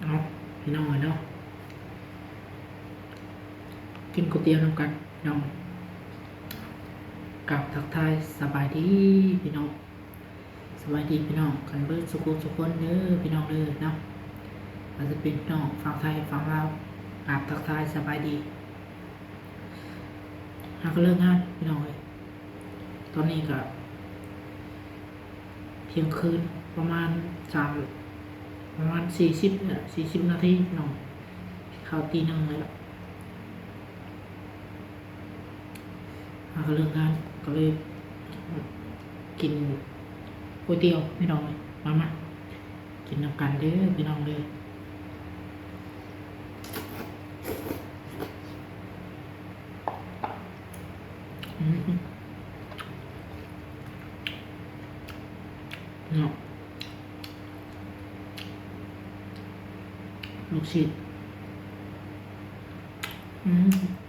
ເອົາ ພີ່ນ້ອງເອີຍເນາະ ກິນກ໋ວຍຕຽວນຳກັນພີ່ນ້ອງ. ກາບທັກທາຍສະບາຍດີພີ່ນ້ອງ ສະບາຍດີພີ່ນ້ອງກັນເບິດສູ່ຄົນສູ່ຄົນເດີພີ່ນ້ອງເດີເນາະ. ອາດຈະເປັນພີ່ນ້ອງຝັ່ງໄທຝັ່ງລາວ ກາບທັກທາຍສະບາຍດີ. ຫາກໍເລີກງານພີ່ນ້ອງເອີຍ ຕອນນີ້ກໍທ່ຽງຄືນປະມານສາມ ປະມານສີ່ສິບ ສີ່ສິບນາທີພີ່ນ້ອງ ເຂົ້າຕີໜຶ່ງແລ້ວ. ຫາກໍເລີກງານ ກໍເລີຍກິນກ໋ວຍຕຽວພີ່ນ້ອງເອີຍ. ມາ ມາກິນນຳກັນເດີພີ່ນ້ອງເດີ. ອືມ ເນາະ ລູກຊິ້ນ ອືມ.